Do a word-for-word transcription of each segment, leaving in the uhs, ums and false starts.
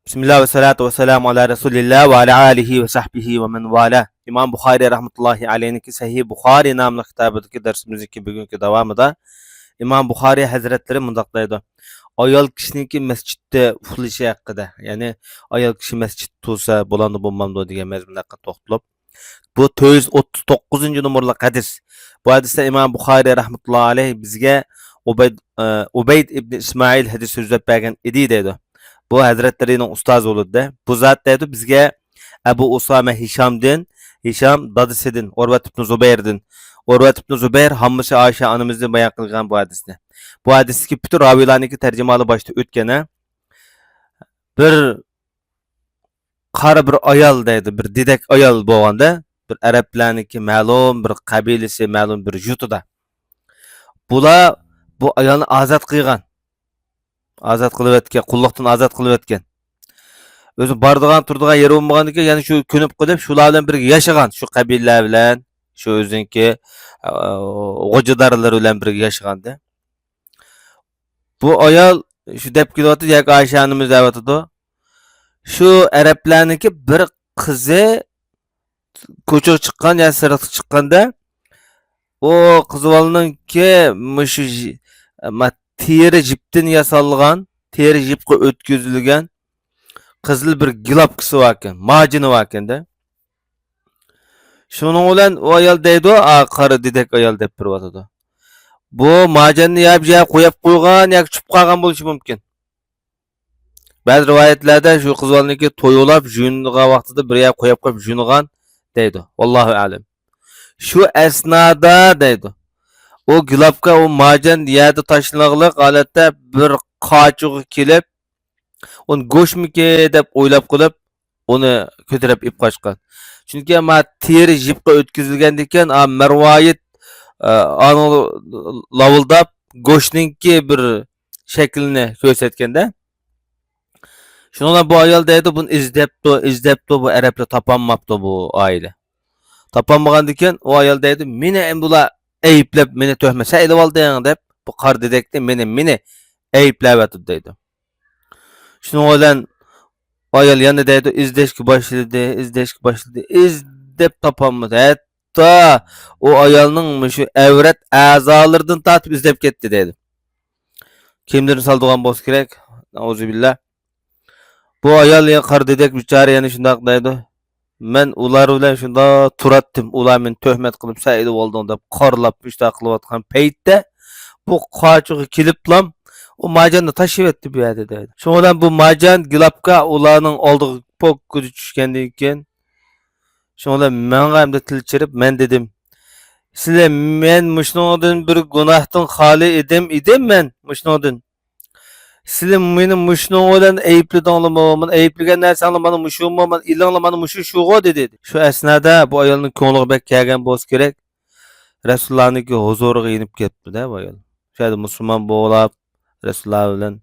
بىسمىللا ۋەسسالاتۇ ۋەسسالامۇ ئالا رەسۇلىللا ۋە ئالا ئالىھى ۋە سەھبىھى ۋە مەن ۋالا. ئىمام بۇخارىي رەھمەتۇللاھى ئەلەيھنىڭكى سەھىھ بۇخارىي ناملىق كىتابىدىكى دەرسىمىزنىڭكى بۈگۈنكى داۋامىدا ئىمام بۇخارىي ھەزرەتلىرى مۇنداق دەيدۇ: ئايال كىشىنىڭكى مەسچىتتە ئۇخلىشى ھەققىدە، يەنى ئايال كىشى مەسچىتتە تۇرسا بولامدۇ بولمامدۇ دېگەن مەزمۇن ھەققىدە توختىلىپ، بۇ تۆت يۈز ئوتتۇز توققۇزىنچى نومۇرلۇق ھەدىس. بۇ ھەدىستە ئىمام بۇخارىي رەھمەتۇللاھى ئەلەيھ بىزگە ئۇبەيد، ئە، ئۇبەيد ئىبنى ئىسمائىل ھەدىس سۆزلەپ بەرگەن ئىدى دەيدۇ. بۇ ھەزرەتلىرىنىڭ ئۇستازى بولىدۇ. بۇ زات دەيدۇ بىزگە ئەبۇ ئۇسامە ھىشامدىن، ھىشام دادىسىدىن، ئۇرۋەت ئىبنى زۇبەيردىن، ئۇرۋەت ئىبنى زۇبەير ھاممىسى ئائىشە ئانىمىزدىن بايان قىلغان بۇ ھەدىسنى. بۇ ھەدىستىكى پۈتۈن راۋىيلارنىڭكى تەرجىمىھالى باشتا ئۆتكەن، ھە. بىر قارا بىر ئايال دەيدۇ، بىر دېدەك ئايال بولغاندا، بىر ئەرەبلەرنىڭكى مەلۇم بىر قەبىلىسى، مەلۇم بىر يۇرتىدا. بۇلار بۇ ئايالنى ئازاد قىلغان. ئازاد قىلىۋەتكەن، قۇللۇقتىن ئازاد قىلىۋەتكەن. ئۆزى بارىدىغان، تۇرىدىغان يېرى بولمىغاندىكىن، يەنە شۇ كۆنۈپ قېلىپ، شۇلار بىلەن بىرگە ياشىغان، شۇ قەبىلىلەر بىلەن، شۇ ئۆزىنىڭكى، ئە، غوجىدارلىرى بىلەن بىرگە ياشىغاندا. بۇ ئايال شۇ دەپ كېلىۋاتىدۇ، ياكى ئائىشە ئانىمىز دەۋاتىدۇ. شۇ ئەرەبلەرنىڭكى بىر قىزى كوچىغا چىققان يا سىرتقا چىققاندا، ئۇ قىز بالىنىڭكى مۇشۇ ژ-، ما-، تېرە يىپتىن ياسالغان، تېرە يىپقا ئۆتكۈزۈلگەن قىزىل بىر گىلاپكىسى باركەن، ماجىنى باركەندە. شۇنىڭ بىلەن ئۇ ئايال دەيدۇ، ئا، قارا دېدەك ئايال دەپ بېرىۋاتىدۇ. بۇ ماجاننى يا بىر يەرگە قويۇپ قويغان ياكى چۈشۈپ قالغان بولۇشى مۇمكىن. بەزى رىۋايەتلەردە شۇ قىز بالىنىڭكى تويۇنۇپ، يۇيۇنغان ۋاقتىدا بىر يەرگە قويۇپ قويۇپ يۇيۇنغان دەيدۇ. ۋاللاھۇ ئەلەم. شۇ ئەسنادا دەيدۇ، ئۇ گىلاپكا، ئۇ ماجان يەردە تاشلىنىغلىق ھالەتتە بىر قاچىغا كېلىپ، ئۇنى گۆشمىكى دەپ ئويلاپ قېلىپ، ئۇنى كۆتۈرۈپ ئېلىپ قاچقان. چۈنكى ما تېرە يىپقا ئۆتكۈزۈلگەندىكىن، ئا، مەرۋايىت، ئا، ئانىڭ لاۋۇلداپ، گۆشنىڭكى بىر شەكلىنى كۆرسەتكەندە. شۇنىڭ بىلەن بۇ ئايال دەيدۇ، بۇنى ئىزدەپتۇ، ئىزدەپتۇ، بۇ ئەرەبلەر تاپالماپتۇ بۇ ئائىلە. تاپالمىغاندىكىن، ئۇ ئايال دەيدۇ، مېنى ئەمدى بۇلار ئەيىبلەپ، مېنى تۆھمەت سەن ئېلىۋالدىڭ دەپ، بۇ قارا دېدەكنى مېنى، مېنى ئەيىبلەۋاتىدۇ دەيدۇ. شۇنىڭ بىلەن ئايال يەنە دەيدۇ، ئىزدەشكە باشلىدى، ئىزدەشكە باشلىدى، ئىزدەپ تاپالمىدى. ھەتتا ئۇ ئايالنىڭ مۇشۇ ئەۋرەت ئەزالىرىدىن تارتىپ ئىزدەپ كەتتى دەيدۇ. كىملىرىنى سالىدىغان بولسا كېرەك؟ نەئۇزۇبىللا. بۇ ئايال يا قارا دېدەك بىچارە يەنە شۇنداق دەيدۇ. مەن ئۇلار بىلەن شۇنداق تۇراتتىم، ئۇلار مېنى تۆھمەت قىلىپ، سەن ئېلىۋالدىڭ دەپ قارىلاپ، مۇشۇنداق قىلىۋاتقان پەيتتە، بۇ قاچىغا كېلىپلام، ئۇ ماجاننى تاشلىۋەتتى بۇ يەردە دەيدۇ. شۇنىڭ بىلەن بۇ ماجان گىلاپكا ئۇلارنىڭ ئالدىغا پوككىدە چۈشكەندىن كېيىن، شۇنىڭ بىلەن ماڭا ئەمدى تىل چىرىپ، مەن دېدىم، سىلەر، مەن مۇشۇنىڭدىن بىر گۇناھتىن خالىي ئىدىم، ئىدىم مەن مۇشۇنىڭدىن. سىلەر مېنى مۇشۇنىڭ بىلەن ئەيىبلىدىڭلارمۇ؟ مانا ئەيىبلىگەن نەرسەڭلار مانا مۇشۇمۇ؟ مانا ئېلىڭلار، مانا مۇشۇ شۇغۇ دېدى. شۇ ئەسنادا بۇ ئايالنىڭ كۆڭلىگە بەك كەلگەن بولسا كېرەك، رەسۇلۇللانىڭكى ھۇزۇرىغا يېنىپ كەپتۇ-دە بۇ ئايال. شۇ يەردە مۇسۇلمان بولاپ، رەسۇلۇللا بىلەن،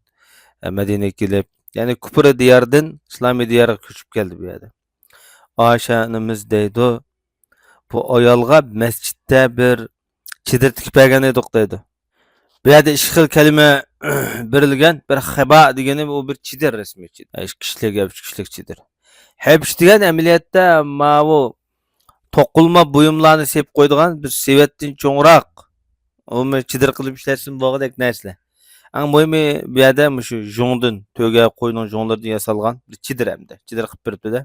ئە، مەدىنىگە كېلىپ، يەنى كۇپرى دىياردىن ئىسلامىي دىيارغا كۆچۈپ كەلدى بۇ يەردە. ئائىشە ئانىمىز دەيدۇ، بۇ ئايالغا مەسچىتتە بىر چېدىر تىكىپ بەرگەن ئىدۇق دەيدۇ. بۇ يەردە ئىككى خىل كەلىمە بېرىلگەن. بىر خىبا دېگىنى ئۇ بىر چېدىر، رەسمىي چېدىر. ئىككى كىشىلىك يا ئۈچ كىشىلىك چېدىر. ھەبىش دېگەن ئەمەلىيەتتە ماۋۇ توقۇلما بۇيۇملارنى سېلىپ قويىدىغان بىر سېۋەتتىن چوڭراق. ئۇمۇ چېدىر قىلىپ ئىشلەتسىمۇ بولغۇدەك نەرسىلەر. ئەڭ مۇھىمى بۇ يەردە مۇشۇ ژۇڭدىن، تۆگە قوينىڭ ژۇڭلىرىدىن ياسالغان بىر چېدىر ئەمدى. چېدىر قىلىپ بېرىپتۇ-دە.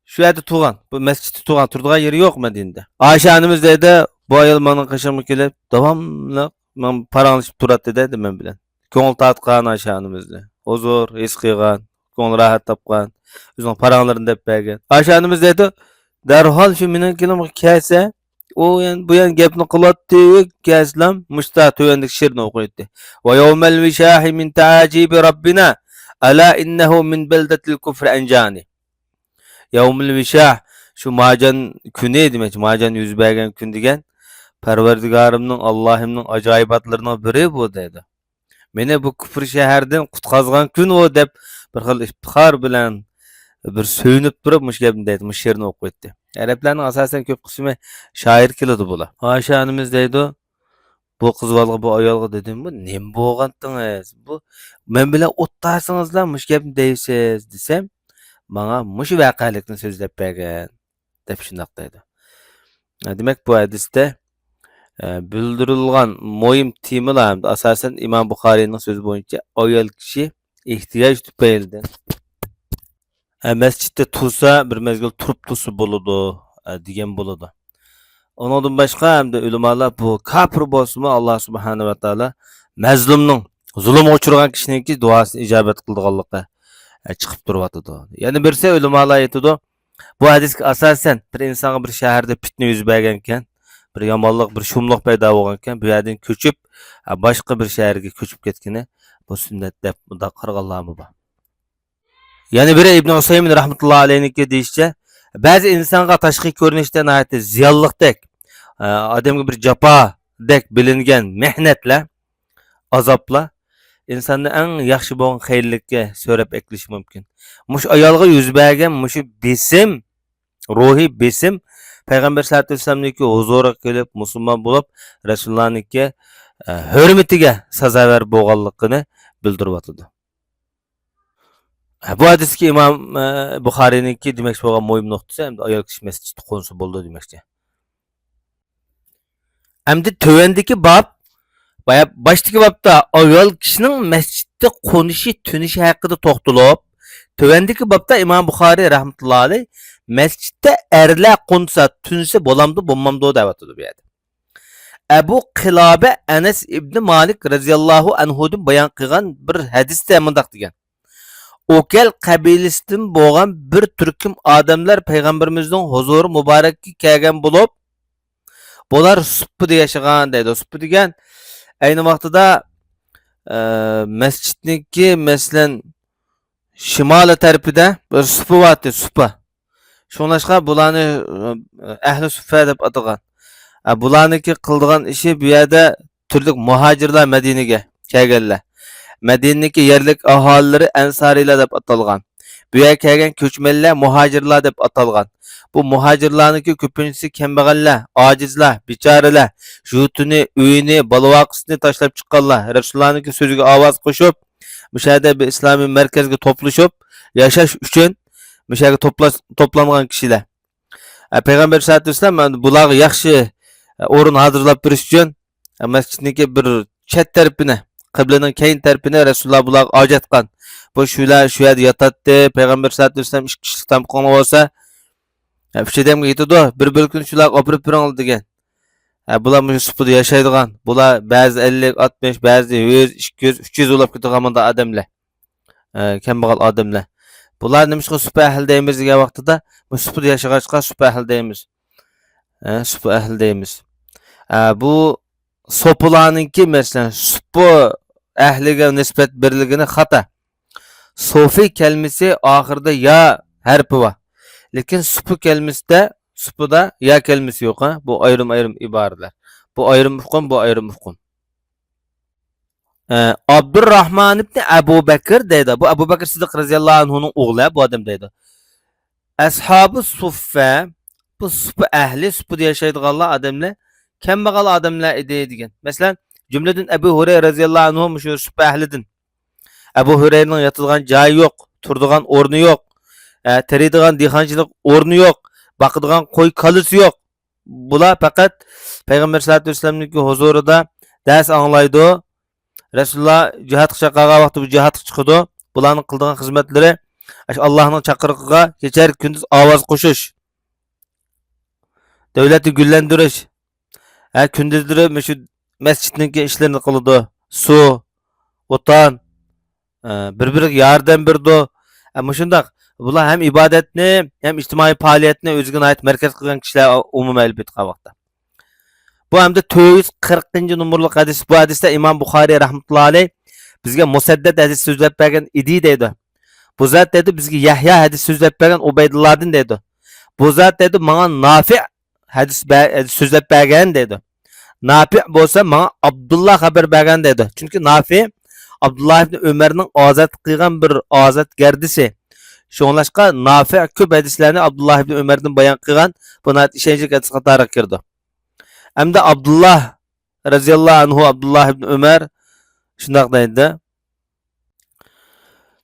شۇ يەردە تۇرغان، بۇ مەسچىتتە تۇرغان، تۇرىدىغان يېرى يوق مەدىنىدە. ئائىشە ئانىمىز دەيدۇ، بۇ ئايال مېنىڭ قېشىمغا كېلىپ، داۋاملىق ماڭا پاراڭلىشىپ تۇراتتى دەيدۇ مەن بىلەن. كۆڭۈل تارتقان ئائىشە ئانىمىزنى. ھۇزۇر ھېس قىلغان، كۆڭلى راھەت تاپقان، ئۆزىنىڭ پاراڭلىرىنى دەپ بەرگەن. ئائىشە ئانىمىز دەيدۇ، دەرھال شۇ مېنىڭ كېلىمغا كەلسە، ئۇ يەنە، بۇ يەنە گەپنى قىلاتتى، كەلسىلەم، مۇشتا تۆۋەندىكى شېئىرنى ئوقۇيتتى. ويوم الوشاح من تعاجيب ربنا، ألا إنه من بلدة الكفر أنجاني. يومۇل ۋىشاھ، شۇ ماجان كۈنى دېمەكچى، ماجان يۈز بەرگەن كۈن دېگەن، پەرۋەردىگارىمنىڭ، ئاللاھىمنىڭ ئاجايىباتلىرىنىڭ بىرى بۇ دەيدۇ. مېنى بۇ كۇپر شەھەردىن قۇتقازغان كۈن ئۇ دەپ، بىر خىل ئىپتىخار بىلەن، بىر سۆيۈنۈپ تۇرۇپ مۇشۇ گەپنى دەيدۇ، مۇشۇ شېئىرنى ئوقۇيتتى. ئەرەبلەرنىڭ ئاساسەن كۆپ قىسمى شائىر كېلىدۇ بۇلار. ئائىشە ئانىمىز دەيدۇ، بۇ قىز بالىغا، بۇ ئايالغا دېدىم، بۇ نېمە بولغانتىڭىز؟ بۇ مەن بىلەن ئوتتۇرىسىڭىزلا مۇشۇ گەپنى دەيسىز دېسەم، ماڭا مۇشۇ ۋەقەلىكنى سۆزلەپ بەرگەن دەپ شۇنداق دەيدۇ. دېمەك، بۇ ھەدىستە، ئە، بىلدۈرۈلگەن مۇھىم تېمىلار ھەمدە ئاساسەن ئىمام بۇخارىينىڭ سۆزى بويىچە ئايال كىشى ئېھتىياج تۈپەيلىدىن، ئە، مەسچىتتە تۇرسا، بىر مەزگىل تۇرۇپ تۇرسا بولىدۇ، ئە، دېگەن بولىدۇ. ئۇنىڭدىن باشقا ھەمدە ئۆلىمالار بۇ كاپىر بولسىمۇ، ئاللا سۇبھانە ۋە تائالا مەزلۇمنىڭ، زۇلۇمغا ئۇچرىغان كىشىنىڭكى دۇئاسىنى ئىجابەت قىلىدىغانلىقى، ئە، چىقىپ تۇرۇۋاتىدۇ. يەنە بىرسى ئۆلىمالار ئېيتىدۇ، بۇ ھەدىسكە ئاساسەن، بىر ئىنسانغا بىر شەھەردە پىتنە يۈز بەرگەنكەن، بىر يامانلىق، بىر شۇملۇق پەيدا بولغانكەن، بۇ يەردىن كۆچۈپ، ھە، باشقا بىر شەھەرگە كۆچۈپ كەتكىنى، بۇ سۈننەت دەپ مۇنداق قارىغانلارمۇ بار. يەنە بىرى ئىبن ئۇسەيمىن رەھمەتۇللا ئەلەيھنىڭكى دېيىشىچە، بەزى ئىنسانغا تاشقى كۆرۈنۈشتە ناھايىتى زىيانلىقتەك، ئە، ئادەمگە بىر جاپادەك بىلىنگەن مېھنەتلەر، ئازابلار ئىنساننى ئەڭ ياخشى بولغان خەيرلىككە سۆرەپ ئەكېلىشى مۇمكىن. مۇشۇ ئايالغا يۈز بەرگەن مۇشۇ بېسىم، روھىي بېسىم پەيغەمبەر سەللەللاھۇ ئەلەيھى ۋەسەللەمنىڭكى ھۇزۇرىغا كېلىپ، مۇسۇلمان بولۇپ، رەسۇلۇللانىڭكى، ئە، ھۆرمىتىگە سازاۋەر بولغانلىقىنى بىلدۈرۈۋاتىدۇ. بۇ ھەدىستىكى ئىمام، ئە، بۇخارىينىڭكى دېمەكچى بولغان مۇھىم نۇقتىسى، ئەمدى ئايال كىشى مەسچىتتە قونسا بولىدۇ دېمەكچى. ئەمدى تۆۋەندىكى باب، بايا-، باشتىكى بابتا ئايال كىشىنىڭ مەسچىتتە قونۇشى، تۈنۈشى ھەققىدە توختىلىپ، تۆۋەندىكى بابتا ئىمام بۇخارىي رەھمەتۇللا ئەلەيھ مەسچىتتە ئەرلەر قونسا، تۈنسە بولامدۇ، بولمامدۇ دەۋاتىدۇ بۇ يەردە. ئەبۇ قىلابە ئەنەس ئىبنى مالىك رەزىياللاھۇ ئەنھۇدىن بايان قىلغان بىر ھەدىستە مۇنداق دېگەن، ئوكەل قەبىلىسىدىن بولغان بىر تۈركۈم ئادەملەر پەيغەمبىرىمىزنىڭ ھۇزۇرى مۇبارەككە كەلگەن بولۇپ، بۇلار سۇپپىدا ياشىغان دەيدۇ. سۇپپا دېگەن ئەينى ۋاقتىدا، ئە، مەسچىتنىڭكى، مەسىلەن، شىمالىي تەرىپىدە بىر سۇپا بارتى، سۇپا. شۇڭلاشقا بۇلارنى، ئە، ئەھلى سۇففە دەپ ئاتىغان. ئە، بۇلارنىڭكى قىلىدىغان ئىشى بۇ يەردە تۈرلۈك مۇھاجىرلار مەدىنىگە كەلگەنلەر. مەدىنىدىكى يەرلىك ئاھالىلىرى ئەنسارىيلار دەپ ئاتالغان. بۇ يەرگە كەلگەن كۆچمەنلەر مۇھاجىرلار دەپ ئاتالغان. بۇ مۇھاجىرلارنىڭكى كۆپىنچىسى كەمبەغەللەر، ئاجىزلار، بىچارىلەر، يۇرتىنى، ئۆيىنى، بالا-ۋاقىسىنى تاشلاپ چىققانلار، رەسۇلۇللانىڭكى سۆزىگە ئاۋاز قوشۇپ، مۇشۇ يەردە بىر ئىسلامىي مەركەزگە توپلىشىپ، ياشاش ئۈچۈن مۇشۇ يەرگە توپلاش-، توپلانغان كىشىلەر. ئە، پەيغەمبەر سەللەللاھۇ ئەلەيھى ۋەسەللەم، ئەمدى بۇلارغا ياخشى، ئە، ئورۇن ھازىرلاپ بېرىش ئۈچۈن، ئە، مەسچىتنىڭكى بىر چەت تەرىپىنى، قىبلىنىڭ كەينى تەرىپىنى رەسۇلۇللا بۇلارغا ئاجراتقان. بۇ شۇلار شۇ يەردە ياتاتتى. پەيغەمبەر سەللەللاھۇ ئەلەيھى ۋەسەللەم ئىككى كىشىلىك تامىقىڭلار بولسا، ئە، ئۈچ ئادەمگە يېتىدۇ، بىر بۆلىكىنى شۇلارغا ئاپىرىپ بېرىڭلار دېگەن. ئە، بۇلار مۇشۇ سۇپىدا ياشايدىغان، بۇلار بەزى ئەللىك، ئاتمىش، بەزى يۈز، ئىككى يۈز، ئۈچ يۈز بولاپ كېتىدىغان مۇنداق ئادەملەر. ئە، كەمبەغەل ئادەملەر. بۇلار نېمىشقا سۇپا ئەھلى دەيمىز دېگەن ۋاقتىدا، مۇشۇ سۇپىدا ياشىغاچقا سۇپا ئەھلى دەيمىز. ئە، سۇپا ئەھلى دەيمىز. ئە، بۇ سوپىلارنىڭكى، مەسىلەن، سۇپا ئەھلىگە نىسبەت بېرىلگىنى خاتا. سوفى كەلمىسى ئاخىرىدا يا ھەرپى بار. لېكىن سۇپا كەلمىسىدە، سۇپىدا يا كەلمىسى يوق، ھە؟ بۇ ئايرىم-ئايرىم ئىبارىلەر. بۇ ئايرىم ئۇقۇم، بۇ ئايرىم ئۇقۇم. ئە، ئابدۇرراھمان ئىبنى ئەبۇ بەكىر دەيدۇ. بۇ ئەبۇ بەكىر سىددىق رەزىياللاھۇ ئەنھۇنىڭ ئوغلى، بۇ ئادەم دەيدۇ. ئەسھابۇ سۇففە، بۇ سۇپا ئەھلى، سۇپىدا ياشايدىغانلار ئادەملەر، كەمبەغەل ئادەملەر ئىدى دېگەن. مەسىلەن، جۈملىدىن ئەبۇ ھۇرەيرە رەزىياللاھۇ ئەنھۇ مۇشۇ سۇپا ئەھلىدىن. ئەبۇ ھۇرەيرىنىڭ ياتىدىغان جايى يوق، تۇرىدىغان ئورنى يوق، ئە، تېرىيدىغان دېھقانچىلىق ئورنى يوق، باقىدىغان قوي كالىسى يوق. بۇلار پەقەت پەيغەمبەر سەللەللاھۇ ئەلەيھى ۋەسەللەمنىڭكى ھۇزۇرىدا دەرس ئاڭلايدۇ. رەسۇلۇللا جىھادقا چاقىرغان ۋاقتىدا بۇ جىھادقا چىقىدۇ. بۇلارنىڭ قىلىدىغان خىزمەتلىرى ئاشۇ ئاللاھنىڭ چاقىرىقىغا كېچە كۈندۈز ئاۋاز قوشۇش، دۆلەتنى گۈللەندۈرۈش. ھە، كۈندۈزلىرى مۇشۇ مەسچىتنىڭكى ئىشلىرىنى قىلىدۇ. سۇ، ئوتان، ئە، بىر-بىرىگە ياردەم بېرىدۇ. ئە، مۇشۇنداق. بۇلار ھەم ئىبادەتنى، ھەم ئىجتىمائىي پائالىيەتنى ئۆزىگە ناھايىتى مەركەز قىلغان كىشىلەر ئومۇمەن ئېلىپ ئېيتقان ۋاقىتتا. بۇ ھەمدە تۆت يۈز قىرىقىنچى نومۇرلۇق ھەدىس. بۇ ھەدىستە ئىمام بۇخارىي رەھمەتۇللا ئەلەيھ بىزگە مۇسەددەد ھەدىس سۆزلەپ بەرگەن ئىدى دەيدۇ. بۇ زات دەيدۇ، بىزگە يەھيا ھەدىس سۆزلەپ بەرگەن ئۇبەيدۇللادىن دەيدۇ. بۇ زات دەيدۇ، ماڭا نافىئ ھەدىس بە-، ھەدىس سۆزلەپ بەرگەن دەيدۇ. نافىئ بولسا ماڭا ئابدۇللا خەۋەر بەرگەن دەيدۇ. چۈنكى نافىئ ئابدۇللا ئىبنى ئۆمەرنىڭ ئازاد قىلغان بىر ئازادگەردىسى. شۇڭلاشقا نافىئ كۆپ ھەدىسلەرنى ئابدۇللا ئىبنى ئۆمەردىن بايان قىلغان، بۇ ناھايىتى ئىشەنچلىك ھەدىس قاتارىغا كىرىدۇ. ئەمدى ئابدۇللا رەزىياللاھۇ ئەنھۇ، ئابدۇللاھ ئىبن ئۆمەر شۇنداق دەيدۇ.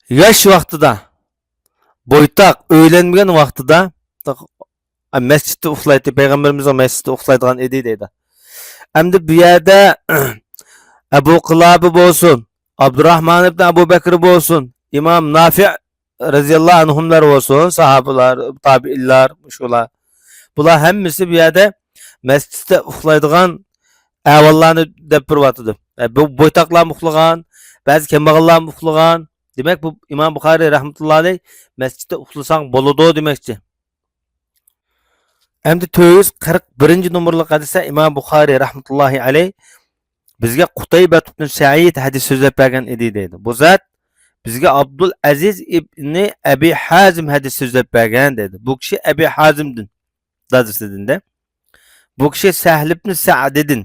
ياش ۋاقتىدا، بويتاق، ئۆيلەنمىگەن ۋاقتىدا مەسچىتتە ئۇخلايتتى، پەيغەمبىرىمىزنىڭ مەسچىتتە ئۇخلايدىغان ئىدى دەيدۇ. ئەمدى بۇ يەردە ئەبۇ قىلابە بولسۇن، ئابدۇراھمان ئىبن ئەبۇ بەكرى بولسۇن، ئىمام نافىئ رەزىياللاھۇ ئەنھۇملار بولسۇن، ساھابىلار، تابىئىنلار، شۇلار. بۇلار ھەممىسى بۇ يەردە مەسچىتتە ئۇخلايدىغان ئەھۋاللارنى دەپ تۇرۇۋاتىدۇ. ئە، بۇ بويتاقلارمۇ ئۇخلىغان، بەزى كەمبەغەللەرمۇ ئۇخلىغان. دېمەك، بۇ ئىمام بۇخارىي رەھمەتۇللا ئەلەيھ مەسچىتتە ئۇخلىساڭ بولىدۇ دېمەكچى. ئەمدى تۆت يۈز قىرىق بىرىنچى نومۇرلۇق ھەدىستە ئىمام بۇخارىي رەھمەتۇللاھى ئەلەيھ بىزگە قۇتەيبە ئىبن سەئىد ھەدىس سۆزلەپ بەرگەن ئىدى دەيدۇ. بۇ زات بىزگە ئابدۇل ئەزىز ئىبنى ئەبى ھازىم ھەدىس سۆزلەپ بەرگەن دەيدۇ. بۇ كىشى ئەبى ھازىمدىن، دادىسىدىن دە. بۇ كىشى سەھل ئىبنى سەئدىدىن.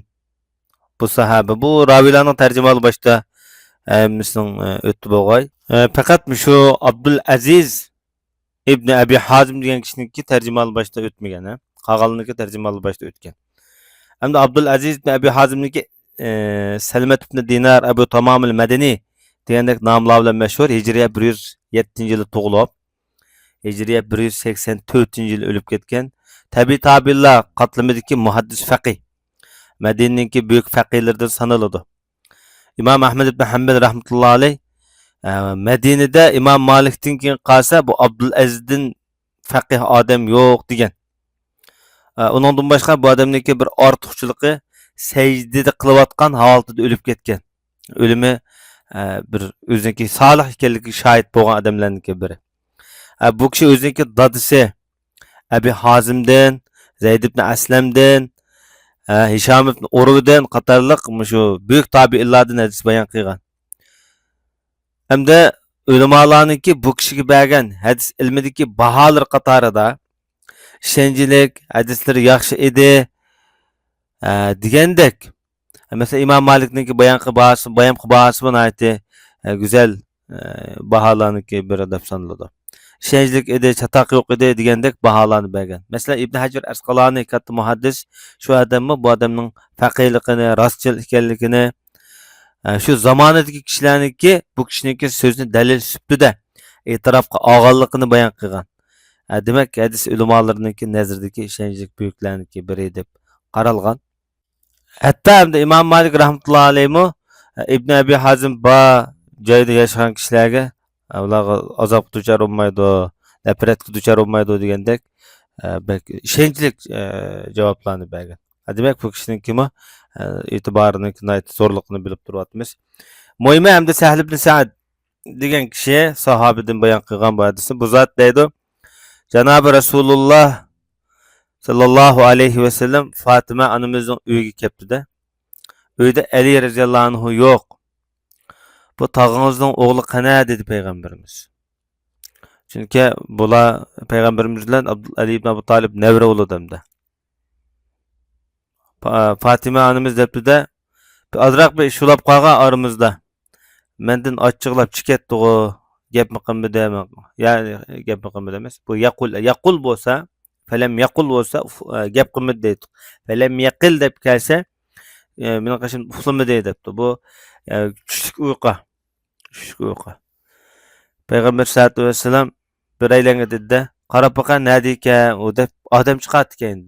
بۇ ساھابە، بۇ راۋىيلارنىڭ تەرجىمىھالى باشتا ھەممىسىنىڭ، ئە، ئۆتتى بولغاي. ئە، پەقەت مۇشۇ ئابدۇل ئەزىز ئىبنى ئەبى ھازىم دېگەن كىشىنىڭكى تەرجىمىھالى باشتا ئۆتمىگەن، ھە؟ قالغانلىرىنىڭكى تەرجىمىھالى باشتا ئۆتكەن. ئەمدى ئابدۇل ئەزىز ئىبنى ئەبى ھازىمنىڭكى، ئە، سەلمەت ئىبنى دىنار، ئەبۇ تامامىل مەدىنى دېگەندەك ناملار بىلەن مەشھۇر، ھىجرىيە بىر يۈز يەتتىنچى يىلى تۇغۇلۇپ، ھىجرىيە بىر يۈز سەكسەن تۆتىنچى يىلى ئۆلۈپ كەتكەن. تەبىئىي تابىئىنلار قاتلىمىدىكى مۇھەددىس، فەقىھ، مەدىنىنىڭكى بۈيۈك فەقىھلىرىدىن سانىلىدۇ. ئىمام ئەھمەد ئىبن ھەمبەل رەھمەتۇللا ئەلەيھ، ئە، مەدىنىدە ئىمام مالىكتىن كېيىن قالسا، بۇ ئابدۇل ئەزىزدىن فەقىھ ئادەم يوق دېگەن. ئە، ئۇنىڭدىن باشقا بۇ ئادەمنىڭكى بىر ئارتۇقچىلىقى، سەجدىدە قىلىۋاتقان ھالىتىدە ئۆلۈپ كەتكەن. ئۆلۈمى، ئە، بىر ئۆزىنىڭكى سالىھ ئىكەنلىكىگە شاھىت بولغان ئادەملەرنىڭكى بىرى. ئە، بۇ كىشى ئۆزىنىڭكى دادىسى ئەبى ھازىمدىن، زەيد ئىبن ئەسلەمدىن، ئە، ھىشام ئىبن ئۇرۋىدىن قاتارلىق مۇشۇ بۈيۈك تابىئىنلاردىن ھەدىس بايان قىلغان. ھەمدە ئۆلىمالارنىڭكى بۇ كىشىگە بەرگەن ھەدىس ئىلمىدىكى باھالىرى قاتارىدا ئىشەنچلىك، ھەدىسلىرى ياخشى ئىدى، ئە، دېگەندەك. مەسىلەن، ئىمام مالىكنىڭكى بايانقى باھاسى، بايانقى باھاسىمۇ ناھايىتى، ئە، گۈزەل، ئە، باھالارنىڭكى بىرى دەپ سانىلىدۇ. ئىشەنچلىك ئىدى، چاتاق يوق ئىدى دېگەندەك باھالارنى بەرگەن. مەسىلەن، ئىبن ھەجەر ئەسقالانى كاتتا مۇھەددىس شۇ ئادەممۇ بۇ ئادەمنىڭ پەقىھلىقىنى، راستچىل ئىكەنلىكىنى، ئە، شۇ زامانىدىكى كىشىلەرنىڭكى بۇ كىشىنىڭكى سۆزىنى دەلىل سۈپىتىدە ئېتىراپقا ئالغانلىقىنى بايان قىلغان. ئە، دېمەك، ھەدىس ئۆلىمالىرىنىڭكى نەزىرىدىكى ئىشەنچلىك بۈيۈكلەرنىڭكى بىرى دەپ قارالغان. ھەتتا ئەمدى ئىمام مالىك رەھمەتۇللا ئەلەيھىمۇ، ئە، ئىبن ئەبى ھازىم بار جايدا ياشىغان كىشىلەرگە، ئە، ئۇلارغا ئازابقا دۇچار بولمايدۇ، نەپرەتكە دۇچار بولمايدۇ دېگەندەك، ئە، بەك ئىشەنچلىك، ئە، جاۋابلارنى بەرگەن. ئە، دېمەك، بۇ كىشىنىڭكىمۇ، ئە، ئېتىبارىنىڭكى ناھايىتى زورلۇقىنى بىلىپ تۇرۇۋاتىمىز. مۇھىمى، ئەمدى سەھل ئىبن سەئد دېگەن كىشى ساھابىدىن بايان قىلغان بۇ ھەدىسنى، بۇ زات دەيدۇ، جانابى رەسۇلۇللا ساللاللاھۇ ئەلەيھى ۋەسەللەم فاتىمە ئانىمىزنىڭ ئۆيىگە كەپتۇ-دە، ئۆيدە ئەلى رەزىياللاھۇ ئەنھۇ يوق. بۇ تاغىڭىزنىڭ ئوغلى قەنە؟ دېدى پەيغەمبىرىمىز. چۈنكى بۇلار پەيغەمبىرىمىز بىلەن ئابدۇل-، ئەلى ئىبن ئەبۇ تالىپ نەۋرە ئۇلىدى ئەمدى. پا-، فاتىمە ئانىمىز دەپتۇ-دە، ئازراق بىر ئىش بولاپ قالغان ئارىمىزدا. مەندىن ئاچچىقلاپ چىقىپ كەتتىغۇ، گەپمۇ قىلمىدى، يەنى گەپمۇ قىلمىدى ئەمەس. بۇ يەقۇل، يەقۇل بولسا، فەلەم يەقۇل بولسا، ئۇف-، ئە، گەپ قىلمىدى دەيدۇ. فەلەم يەقىل دەپ كەلسە، ئە، مېنىڭ قېشىمدا ئۇخلىمىدى دەپتۇ. بۇ، ئە، چۈشلۈك ئۇيقۇ. چۈشلۈك ئۇيقۇ. پەيغەمبەر سەللەللاھۇ ئەلەيھى ۋەسەللەم بىرەيلەنگە دېدى-دە، قاراپ باقە، نەدىكەن ئۇ دەپ ئادەم چىقاتتىكەن.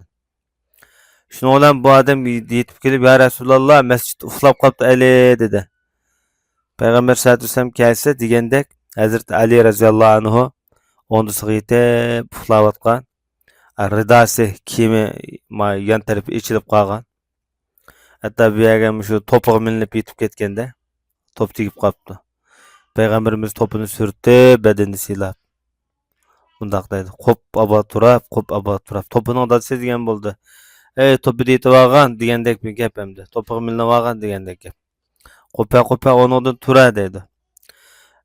شۇنىڭ بىلەن بۇ ئادەم يېتىپ كېلىپ، يا رەسۇلاللا، مەسچىتتە ئۇخلاپ قاپتۇ ئەلى، دېدى. پەيغەمبەر سەللەللاھۇ ئەلەيھى ۋەسەللەم كەلسە دېگەندەك، ھەزرىتى ئەلى رەزىياللاھۇ ئەنھۇ ئوڭدىسىغا يېتىپ ئۇخلاۋاتقان. رىداسى، كىيىمى ما-، يان تەرىپى ئېچىلىپ قالغان. ھەتتا بۇ يەرگە مۇشۇ توپىغا مىلىنىپ يېتىپ كەتكەندە، توپ تېگىپ قاپتۇ. پەيغەمبىرىمىز توپىنى سۈرتۈپ، بەدىنىنى سىيلاپ، مۇنداق دەيدۇ، قوپ ئابا تۇراپ، قوپ ئابا تۇراپ. توپىنىڭ دادىسى دېگەن بولدى. ئەي، توپىدا يېتىۋالغان دېگەندەك بىر گەپ ئەمدى. توپىغا مىلىنىۋالغان دېگەندەك گەپ. قوپە، قوپە، ئورنۇڭدىن تۇرە دەيدۇ.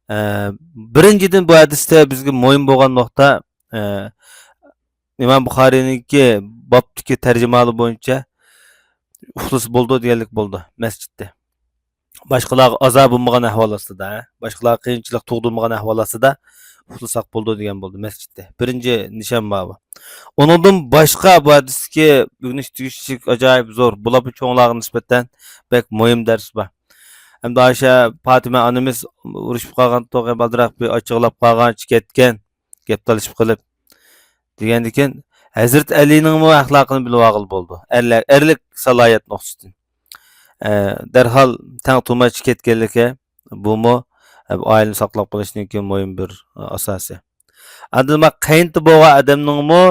ئە، بىرىنچىدىن، بۇ ھەدىستە بىزگە مۇھىم بولغان نۇقتا، ئە، ئىمام بۇخارىينىڭكى بابتىكى تەرجىمىھالى بويىچە ئۇخلىسا بولىدۇ دېگەنلىك بولىدۇ مەسچىتتە. باشقىلارغا ئازا بولمىغان ئەھۋال ئاستىدا، باشقىلارغا قىيىنچىلىق تۇغدۇرمىغان ئەھۋال ئاستىدا ئۇخلىساق بولىدۇ دېگەن بولدى مەسچىتتە. بىرىنچى نىشان بار بۇ. ئۇنىڭدىن باشقا بۇ ھەدىستىكى ئۆگىنىش تېگىشلىك ئاجايىپ زور، بولۇپمۇ چوڭلارغا نىسبەتەن بەك مۇھىم دەرس بار. ھەمدە ئائىشە پاتىمە ئانىمىز ئۇرۇشۇپ قالغان، توغرا بالدىراق بىر ئاچچىقلاپ قالغان، كەتكەن، گەپ تالىشىپ قېلىپ دېگەندىكىن، ھەزرىتى ئەلىنىڭمۇ ئەخلاقىنى بىلىۋالغىلى بولىدۇ. ئەرلەر، ئەرلىك سالاھىيەت نۇقتىسىدىن. ئە، دەرھال تەڭ تۇرمايچە كەتكەنلىكى، بۇمۇ، ئە، بۇ ئائىلىنى ساقلاپ قېلىشنىڭكى مۇھىم بىر، ئە، ئاساسى. ئاندىن ما قەينىتى بولغان ئادەمنىڭمۇ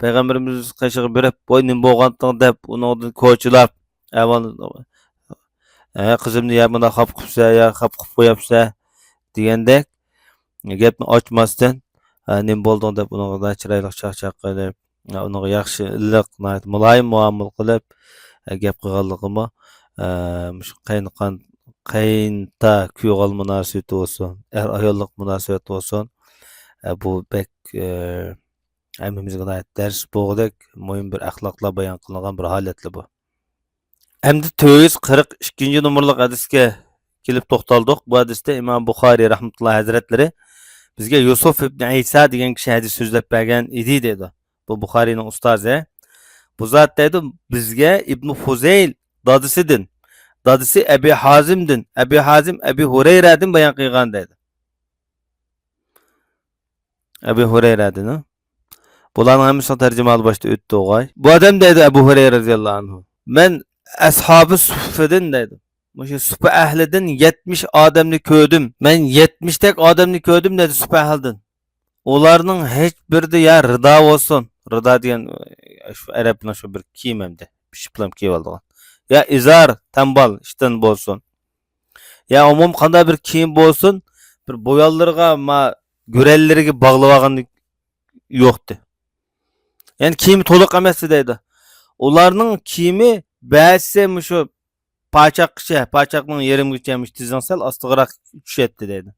پەيغەمبىرىمىز قېشىغا بېرىپ، «ۋاي، نېمە بولغانتىڭ؟» دەپ، ئۇنىڭدىن كوچىلاپ، ئەۋۋال، «ھە، قىزىمنى يا مۇنداق خاپا قىپسە، يا خاپا قىپ قوياپسە» دېگەندەك گەپنى ئاچماستىن، «ھە، نېمە بولدۇڭ؟» دەپ ئۇنىڭغا چىرايلىق چاقچاق قىلىپ، ئۇنىڭغا ياخشى، ئىللىق، ناھايىتى مۇلايىم مۇئامىلە قىلىپ، گەپ قىلغانلىقىمۇ، مۇشۇ قاينىقان، قاينىتا كۈيئوغۇل مۇناسىۋىتى بولسۇن، ئەر ئاياللىق مۇناسىۋەت بولسۇن، بۇ بەك، ھەممىمىزگە ناھايىتى دەرس بولغۇدەك مۇھىم بىر ئەخلاقلار بايان قىلىنغان بىر ھالەتلەر بۇ. ئەمدى تۆت يۈز قىرىق ئىككىنچى نومۇرلۇق ھەدىسكە كېلىپ توختالدۇق. بۇ ھەدىستە ئىمام بۇخارىي رەھمەتۇللاھى ھەزرەتلىرى بىزگە يۈسۈف ئىبن ئەيسا دېگەن كىشى ھەدىس سۆزلەپ بەرگەن ئىدى دەيدۇ. بۇ بۇخارىينىڭ ئۇستازى. بۇ زات دەيدۇ، بىزگە ئىبنى فۇزەيل دادىسىدىن، دادىسى ئەبى ھازىمدىن، ئەبى ھازىم ئەبى ھۇرەيرەدىن بايان قىلغان دەيدۇ. ئەبى ھۇرەيرەدىن. بۇلارنىڭ ھەممىسىنىڭ تەرجىمىھالى باشتا ئۆتتى ئوغاي. بۇ ئادەم دەيدۇ، ئەبۇ ھۇرەيرە رەزىياللاھۇ ئەنھۇ، مەن ئەسھابى سۇففىدىن دەيدۇ. مۇشۇ سۇپا ئەھلىدىن يەتمىش ئادەمنى كۆردۈم. مەن يەتمىشتەك ئادەمنى كۆردۈم دەيدۇ سۇپا ئەھلىدىن. ئۇلارنىڭ ھېچ بىرىدە يا رىدا بولسۇن. رىدا دېگەن، شۇ ئەرەبنىڭ شۇ بىر كىيىم ئەمدى. پىشىپ بولۇپ كىيىۋالىدىغان. يا ئىزار، تەمبال، ئىشتىن بولسۇن. يا ئومۇم قانداق بىر كىيىم بولسۇن، بىر بويانلىرىغا، ما، گۈرەنلىرىگە باغلىۋالغان يوقتى. يەنى كىيىمى تولۇق ئەمەستى دەيدۇ. ئۇلارنىڭ كىيىمى بەزىسى مۇشۇ پاچاققىچە، پاچاقنىڭ يېرىمىگىچە، مۇشۇ تىزنىڭ سەل ئاستىغىراق چۈشەتتى دەيدۇ.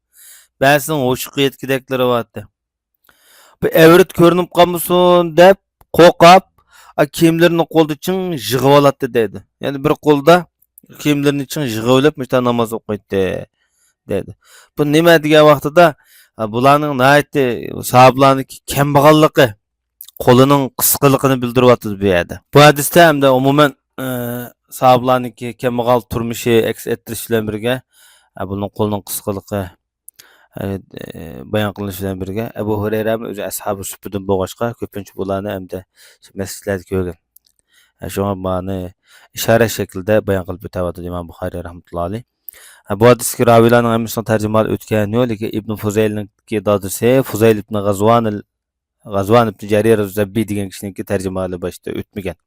بەزىسىنىڭ ھوشۇقى يەتكۈدەكلىرى بارتتى. بۇ ئەۋرىتى كۆرۈنۈپ قالمىسۇن دەپ قورقۇپ، ئا، كىيىملىرىنى قولىدا چىڭ يىغىۋالاتتى دەيدۇ. يەنى بىر قولىدا كىيىملىرىنى چىڭ يىغىۋېلىپ، مۇشۇنداق ناماز ئوقۇيتتى دەيدۇ. بۇ نېمە دېگەن ۋاقتىدا، ئا، بۇلارنىڭ ناھايىتى ساھابىلارنىڭكى كەمبەغەللىكى، قولىنىڭ قىسقىلىقىنى بىلدۈرۈۋاتىدۇ بۇ يەردە. بۇ ھەدىستە ھەمدە ئومۇمەن، ئە، ساھابىلارنىڭكى كەمبەغەل تۇرمۇشى ئەكس ئەتتۈرۈش بىلەن بىرگە، ئە، بۇنىڭ قولىنىڭ قىسقىلىقى، ئە، بايان قىلىنىش بىلەن بىرگە، ئەبۇ ھۇرەيرەمۇ ئۆزى ئەسھابى سۈپىتىدىن بولغاچقا، كۆپىنچە بۇلارنى ئەمدى شۇ مەسچىتلەردە كۆرگەن. ئە، شۇڭا بۇنى ئىشارە شەكلىدە بايان قىلىپ ئۆتەۋاتىدۇ ئىمام بۇخارىي رەھمەتۇللا ئەلەيھ. ئە، بۇ ھەدىستىكى راۋىيلارنىڭ ھەممىسىنىڭ تەرجىمىھالى ئۆتكەن يول، لېكىن ئىبنى فۇزەيلنىڭكى دادىسى فۇزەيل ئىبنى غەزۋان، غەزۋان ئىبنى جەرىر زەببى دېگەن كىشىنىڭكى تەرجىمىھالى باشتا ئۆتمىگەن.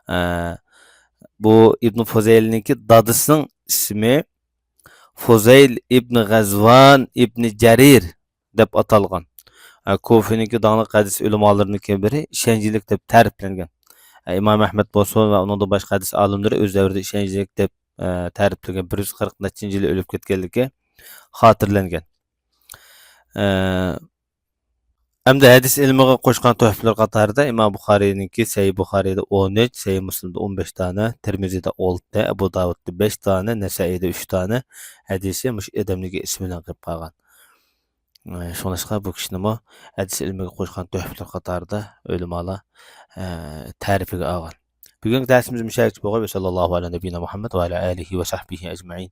ئە، بۇ ئىبنى فۇزەيلنىڭكى دادىسىنىڭ ئىسمى فۇزەيل ئىبنى غەزۋان ئىبنى جەرىر دەپ ئاتالغان. ئە، كۇفىنىڭكى داڭلىق ھەدىس ئۆلىمالىرىنىڭكى بىرى، ئىشەنچلىك دەپ تەرىپلەنگەن. ئە، ئىمام ئەھمەد بولسۇن ۋە ئۇنىڭدىن باشقا ھەدىس ئالىملىرى ئۆز دەۋرىدە ئىشەنچلىك دەپ، ئە، تەرىپلىگەن، بىر يۈز قىرىق نەچچىنچى يىلى ئۆلۈپ كەتكەنلىكى خاتىرىلەنگەن. ئە، ئەمدى ھەدىس ئىلمىغا قوشقان تۆھپىلىرى قاتارىدا ئىمام بۇخارىينىڭكى سەھىھ بۇخارىيدا ئون ئۈچ، سەھىھ مۇسلىمدا ئون بەش دانە، تىرمىزىدە ئالتە، ئەبۇ داۋۇدتا بەش دانە، نەسەئىيدە ئۈچ دانە ھەدىسى مۇشۇ ئادەمنىڭكى ئىسمى بىلەن قېلىپ قالغان. ئە، شۇڭلاشقا بۇ كىشىنىمۇ ھەدىس ئىلمىگە قوشقان تۆھپىلىرى قاتارىدا ئۆلىمالار، ئە، تەرىپىگە ئالغان. بۈگۈنكى دەرسىمىز مۇشۇ يەرگىچە بولغاي. ۋە ساللاللاھۇ ئەلا نەبىييىنا مۇھەممەد ۋە ئەلا ئالىھى ۋە سەھبىھى ئەجمەئىن.